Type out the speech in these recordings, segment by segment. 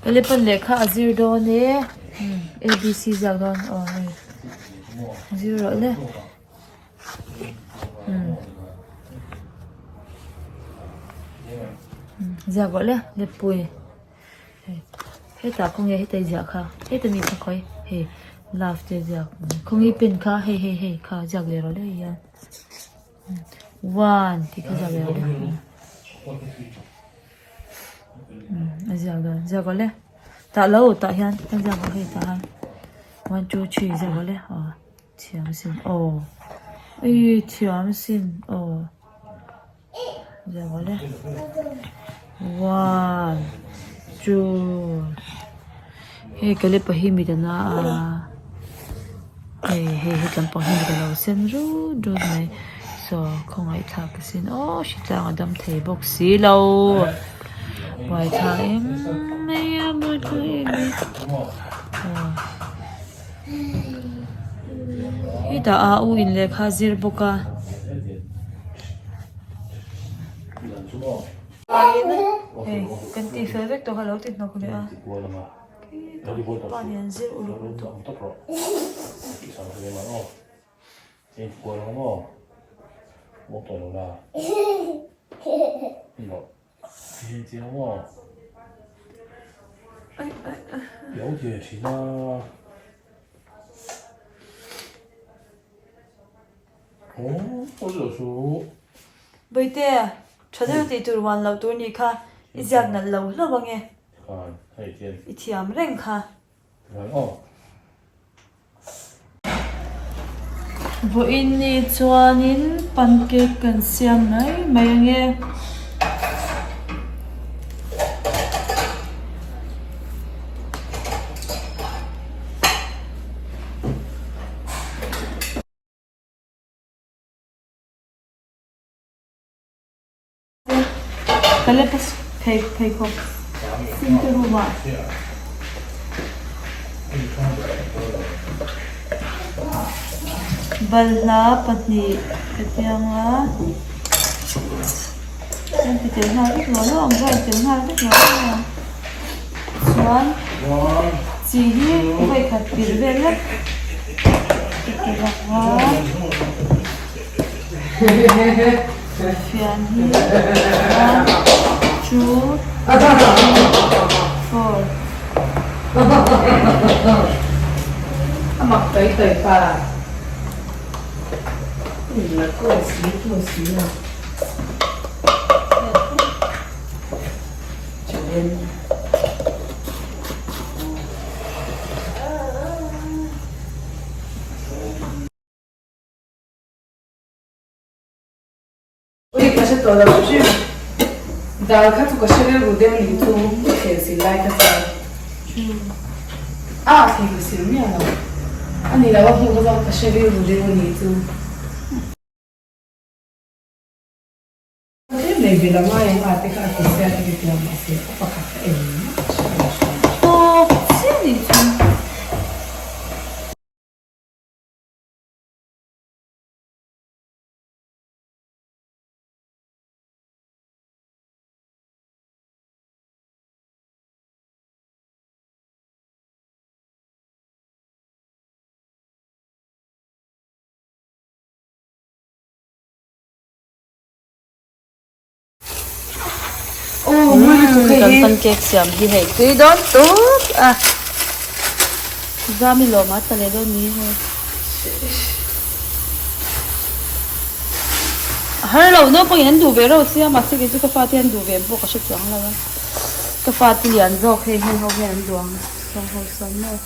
Elephant lehkha a zir dawn e abc ziak dawn aw hei zir rawh le ziak rawh le lepui hei hetah khawnge heta i ziah kha heta mi kha khawi hei love te ziak khawnge pen kha hei hei hei kha ziak leh rawh le hei hian one tih kha ziak leh rawh le. A ziak dawn ziak awle tah lo tah hian ka ziak ang hei tah hian one two three ziak awle aw thiam sin aw ih thiam sin aw ziak awle one two hei ka lepa hi mit a na a hei hei hetlam pang hi mit a lo sen rut rut mai saw khawngaih thlak ka sin aw hritlang a dam thei bawk si lo buaithlak em mai a buaithlak em mai aw hetah a u in lehkha a zir bawk a. Hei kan tih fel vek tawh kha lo ti hnawk leh a pa nen zir uluk lutuk. Bawihte, tha deuh tih tur uan loh tur nih kha i ziak nalh lo hlauh ange. I thiam reng kha. Vawiin ni chuanin pancake kan siam mai mai ange. Ka lep a phei pheikhawk sin te room ah. Balhla pahnih ka tiang a an ti tel nghal vek lo lo ang chuan tel nghal vek lo lo ang chuan chi hi vawikhat pilh vel vek ka ti bawk a. Fian hi one two three four. A mak tai tai pa. La kawi si kawi si lo. Ui ka hre tawh lo hrim. Dal kha chu ka hre rilru deuh nih chu ka thleng sil lai kha chuan. A thleng ka sil miah lo. A ni lo a hmuh kha chuan ka hre rilru deuh a nih chu. Tlem nei ve lo ngai ang a te kha a ti sia te ka ti a mahse a pakhat kha engmah ka hre lo hrim. Tawp chiah nih chu. Kan pancake siam hi hei tui dawn tuk a zami lawm a tla leh dawn ni hei a har lo naupangin an duh ve reuh sia mahse kei chu ka fate an duh ve pawh ka hre chuang lo a ka fate lian zawk hei hei ho hian an duh ang sawng ho sawn maw.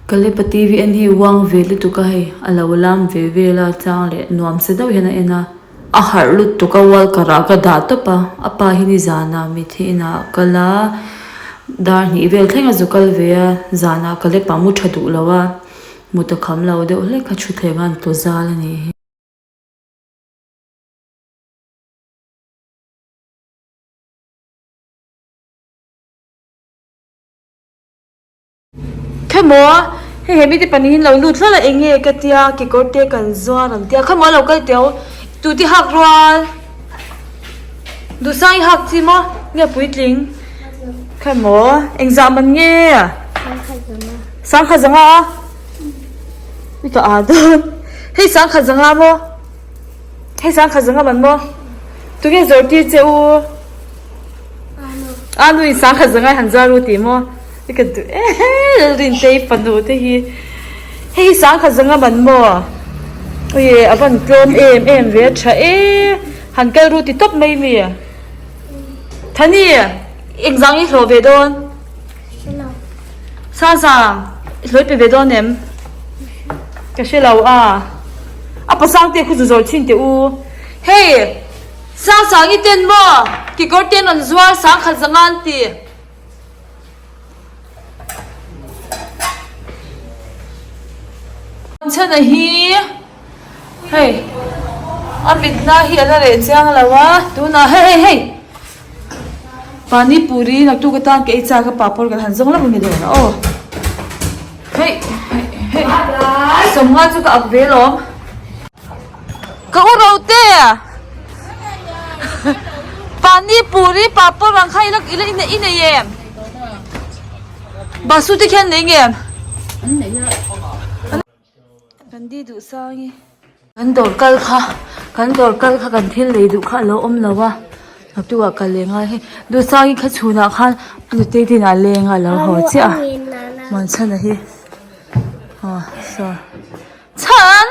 Kalepa TV en hi uang ve lutuk a hei a lo lam ve vel a chang leh nuam se deuh hian a en a. A harh lutuk a walker ah ka dah tawp a a pa hi nizanah mitthi inah a kal a dar hnih vel thleng a zu kal ve a zanah Kalepa mu tha duh lo a mut a kham lo deuh hlek a thutthleng a an tlu zal a nih hi. Khemaw hei he mite pahnih hi lo lut hlawlh a eng nge ka tia kekawr te kan zuar ang tia khemaw lo kal teu tute hak rual duhsang i hak chi maw nge puitling khemaw engzah man nge sangkhat zanga a i ka ah dawn hei sangkhat zanga maw. Hei sangkhat zanga man maw? Tunge zawr tir che u? Anu in sangkhat zanga han zuar u tih maw? I ka duh e Lalrintei fanu te hi. Hei hi sangkhat zanga man maw? Ui a van tlawm em em ve a tha e. Han kal ru ti tawp mai mi. Thani engzang i hlawh ve dawn? Sasa, i hlawi pe ve dawn em? Ka hre lo a. A pasang te khu zu zawr thin teh u. Hei, Sangsangi ten maw? Kekawr te an rawn zuar sangkhat zanga an ti. Chhana hi hei a mitna hi a la reh chiang lo a, tunah hei hei hei. Pani puri naktuk atan ka ei chak a papawr kan han zawng lawk a ni dawn a aw hei hei hei sawmnga chu ka ak ve lawm ka u ro te pani puri papawr ang kha ila ila i nei em basu te khian nei nge Kan di duh sang i. Kan dawr kal kha kan dawr kal kha kan thil lei duh kha a lo awm lo a naktuk ah kal leh ngai hei duhsang i kha chhunah khan a nutei te inah leng a lo haw chiah a Muanchhana hi aw saw chhan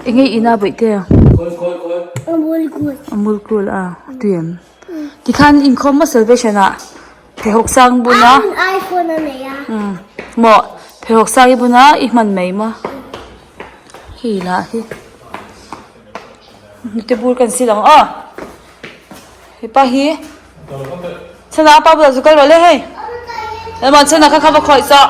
enge ina bawihte amul kul a tui em tikhan inkhawm maw salvation ah. Pheikhawk sang bun a. iPhone a nei a. Umm maw pheikhawk sang i bun a i hman mai maw hei lah hi hnute bur kan sil ang aw hepa hi chhana apa bulah chu kal rawh le hei emaw chhana kha kha va khawih chawh.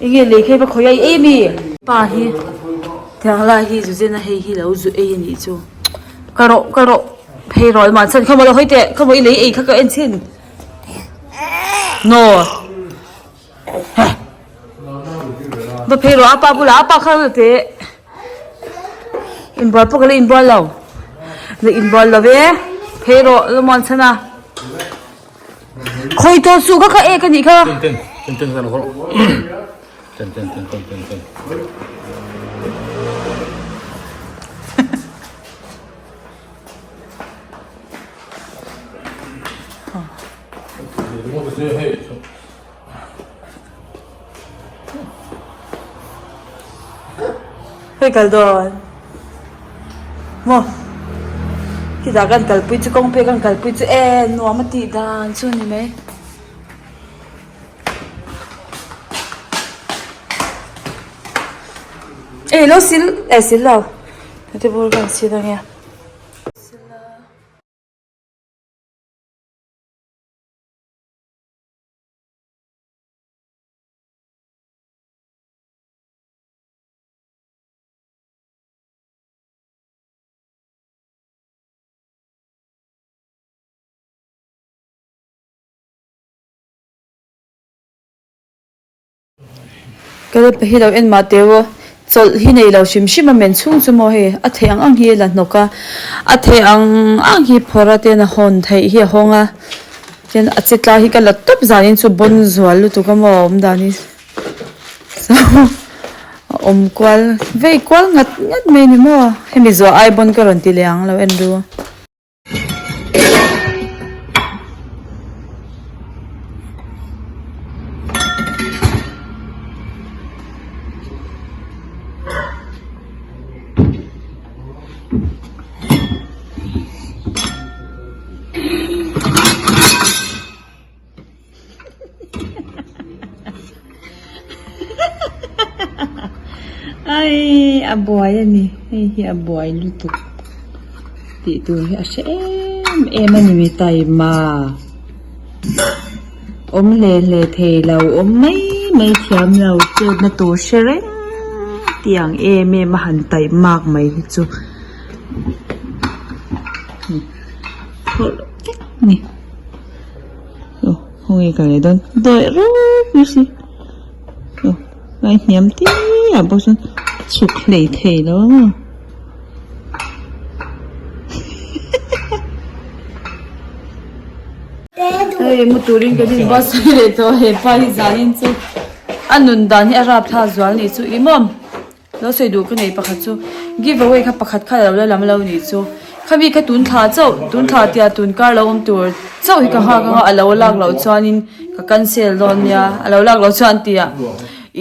Enge lei kha i va khawi a i ei ami? Pa hi tiang lai hi zu zen a hei hi lo zu ei anih chu ka rawh ka rawh phei rawh mahse chuan khawmaw lo hawi teh khawmaw i lei ei kha ka en chhin naw va phei rawh a pa bulah a pa kha la teh. Inbual pawh ka la inbual lo la inbual lo ve phei rawh lawmawn chhan a khawi tawh suh kha kha ek anih kha. Hei kal dawn maw khitah kan kalpui chu kawng phei kan kalpui chu e nuam a tih dan chu a ni mai. Ei lo sil e sil lo heti bur kan sil ange. Ka lalpa hi lo en mah teh u, chawlh hi nei lo hrim hrim a men chhung chu maw hei a theih ang ang hi a la hnawk a, a theih ang ang hi phawrh a ten a hawn theih hi a hawng a, chuan a che tlai hi ka la tawp zanin chu bawn zual lutuk a maw a awm dan hi so a awm kual vei kual ngat ngat mai a ni maw hemi zuah ai bawn ka rawn ti leh ang lo en ru. Ai a buai a ni hei hi a buai lutuk tih tur hi a hre em em a ni mi taima awm hle hle thei lo awm mai mai thiam lo chetna tur hre reng tiang em em a han taimak mai hi chu phawrh vek a ni. Aw khawnge ka leh dawn dawih reuh mai si aw lai hniam te ah pawh sawn chhuk hlei thei lo a maw hei mu turin kan in bus leh tawh hepa hi zanin chu a nun dan hi a rapthlak zual nih chu ih maw. Lo sawi duh ka nei pakhat chu give away kha pakhat kha lo la lam lo nih chu khami kha tun thla chauh tun thla tia tun kar lo awm tur chauh hi ka nghak anga a lo lak loh chuanin ka cancel dawn nia a lo lak loh chuan tia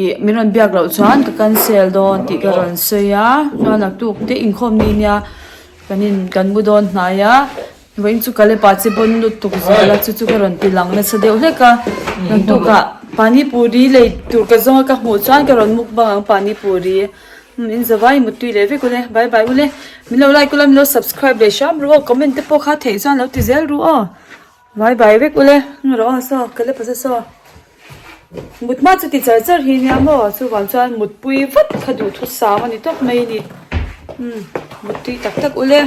ih min rawn biak loh chuan ka cancel dawn tih ka rawn sawi a chuan naktuk te inkhawm ni nia kan in kan mu dawn hnai a. Vawiin chu Kalepa che bawn lutuk zel a, chu chu ka rawn ti lang nasa deuh hlek a, naktukah pani puri lei tur ka zawng a ka hmuh chuan ka rawn mukbang ang pani puri umm in zavai muttui leh vek ule bye bye ule min lo like ula min lo subscribe leh hram ru aw comment te pawh kha theih chuan lo ti zel ru aw bye bye vek ule rawh aw saw Kalepa che saw mut hma chu ti char char hi nia maw chuvang chuan mutpui vat kha duhthusam a ni tawp mai a ni umm muttui tak tak ule.